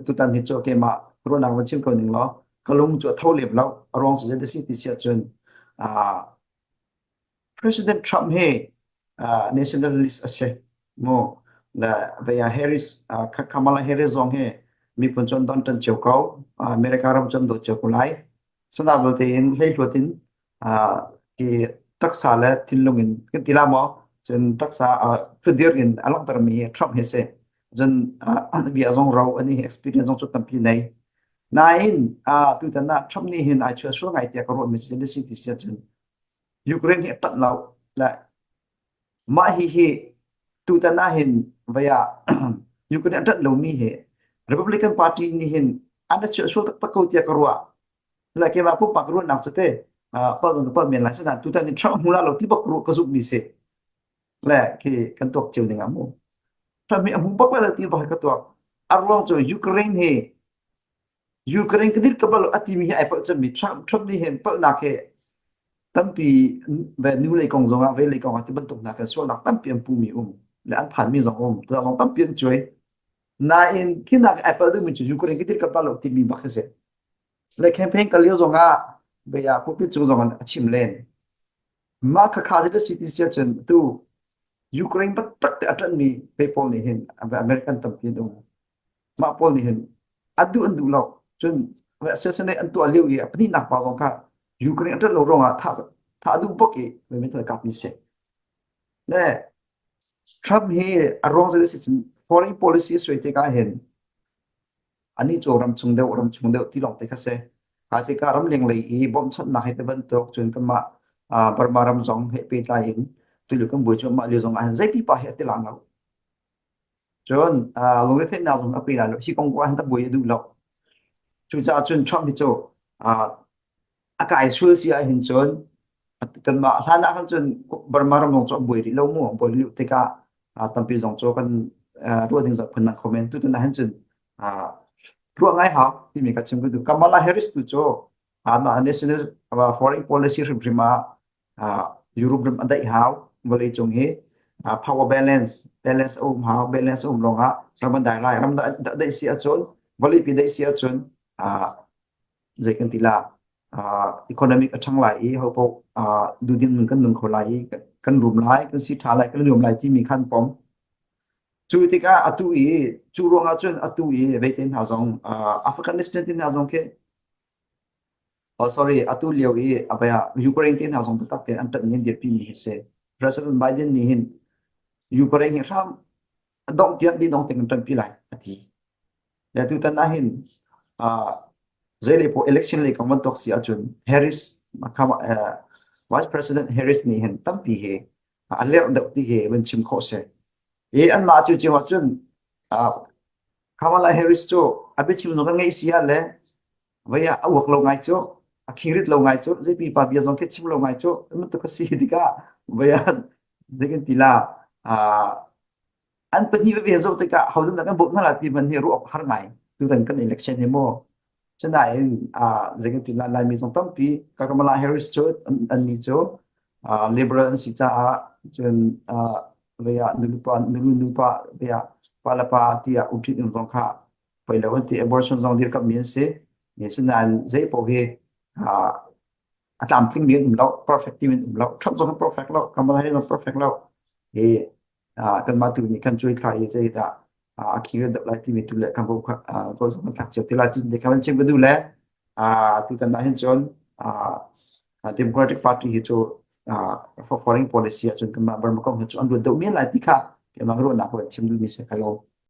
Tutan hi cu keimah ruahnak van chim ko ning law ka lung cu a tho lem lo. A ruang cu zei si ti si ahcun President Trump hi nationalist a si mu. Le vei Harris Kamala Harris zong hi miphun cu an don ṭan cio ko. America ram cu an dawt cio ko lai. Sana belte in hleihluat in hi taksa le thinlung in kan ti la maw? Cun taksa thudir in a langhtermi Trump hi si. Cun bia zong ro ani experience zong cu tampi nei. Nain tutan ah Trump nih hin ai chuah sual ngai tiah ka ruahmi cu si ti si ahcun Ukraine hi a ṭanh lo. Le mah hi hi tutan ah hin vei ah Ukraine a ṭanh lomi hi Republican Party nih hin an a chuah sual taktak ko tiah ka ruah. Le keimah pumpak ruahnak cu te pal ka pal men lai sanan tutan in Trump hmu la lo ti bak ruah ka zumh mi si. Le khi kan tuak cio ding ah mu. Trump hi a hmu bak lo ti bak ka tuak. A ruang cu Ukraine hi Ukraine ka dirka bal a timi hi ai palh cemmi Trump Trump nih hin palhnak hi tampi ve nu lei kong zongah ve lei kong ah ti bantuk hna kan sualnak tampi an pumi um le an phanmi zong um ta zong tampi an cuai nain khinak ai palh duhmi cu Ukraine ka dirka bal lo timi bak hi si le campaign kal lio zongah bia pulpit cung zong a chim len mah khakha cu si ti sia cun tu Ukraine taktak te a ṭanhmi pe pawl nih hin American tampi an um Mah pawl nih hin an duh an duh lo. Cun assassinate an tuah lio i a pahnihnak pa zong kha Ukraine a ṭanh lo ruangah thah thah duh bak i meithal kap mi si. Le Trump hi a ruang zei si cun foreign policy a suai tikah hin ani cu ramchung deuh ramchung deuh ti lawng te kha si. Kha tikah ramleng lei i bawmchanhnak he te bantuk cun kanmah Burma ram zong he pehtlai in tulio kan buai cuahmah lio zong ah hin zei pipa hi a ti lang lo. Cun lungretheihnak zong a pe lai lo. Hi kong ah hin a buai a duh lo. Cucaah cun Trump hi cu a kai sual si ahhin cun kanmah hlan ah khan cun Burma ram zong cu a buai rih lo mu. A buai rih tikah tampi zong cu kan ruah ding zong phun dang kho men. Tutan ah hin cun ruah ngai hau timi ka chim ka duh. Kamala Harris tu cu amah national foreign policy hrimhrim ah Europe ram a daih hau vawleicung hi power balance balance a um hau balance a um lawngah ram an dai lai ram daih si ahcun vawleipi daih si ahcun zei kan ti la economic a ṭhang lai i hopoh duhdim nun kan nung kho lai i kan rum lai kan si ṭha lai kan nuam lai timi khan pom cu tikah atu i cu ruangah cun atu i veite hna zong Afghanistan te hna zong khi Oh, sorry, atu lio i abaya Ukraine te hna zong taktak tein an ṭanh in dirpi mi hi si. President Biden nih hin Ukraine hi hram dongh tiang di dong tiang kan ṭanpi lai a ti. Le tutan ah hin zeilei poh election lei kong bantuk si ahcun Harris Vice President Harris nih hin tampi hi a lerh deuh ti hi van chim khawh si. I anmah cu cio ahcun Kamala Harris cu a biachim zong kan ngeih si ah le Vei ah a uak lo ngai cu, a khingrit lo ngai cu, zeipi pa bia zong khi chim lo ngai cu, bantuk a si tikah vei ah zei kan ti la an pahnih veve zoh tikah hodah dah kan bawmh hna la ti hmanh hi ruah awk har ngai tutan kan election hi mu. Cunain zei kan ti la Laimi zong tampi Kamala Harris cu an nih cu liberal an si caah cun vei ah nupa nulu nupa vei ah pa le pa tiah umṭit um zong kha poi lo an ti abortion zong dirkamhmi an si asinain zei paoh hi a tlamtlingmi an um lo perfect timi an um lo Trump zong perfect lo Kamala Harris zong perfect lo hi kanmah tu nih kan cuai thla i zeidah a khi kan deuh lai timi tu le kan ko zong kan thlak cio ti lai ti kha van chim ka duh le tutan ah hin cun Democratic Party hi cu foreign policy ahcun kanmah Burma kong hi cu an ruat deuh men lai ti kha keimah ruahnak van chim duhmi si ka lo.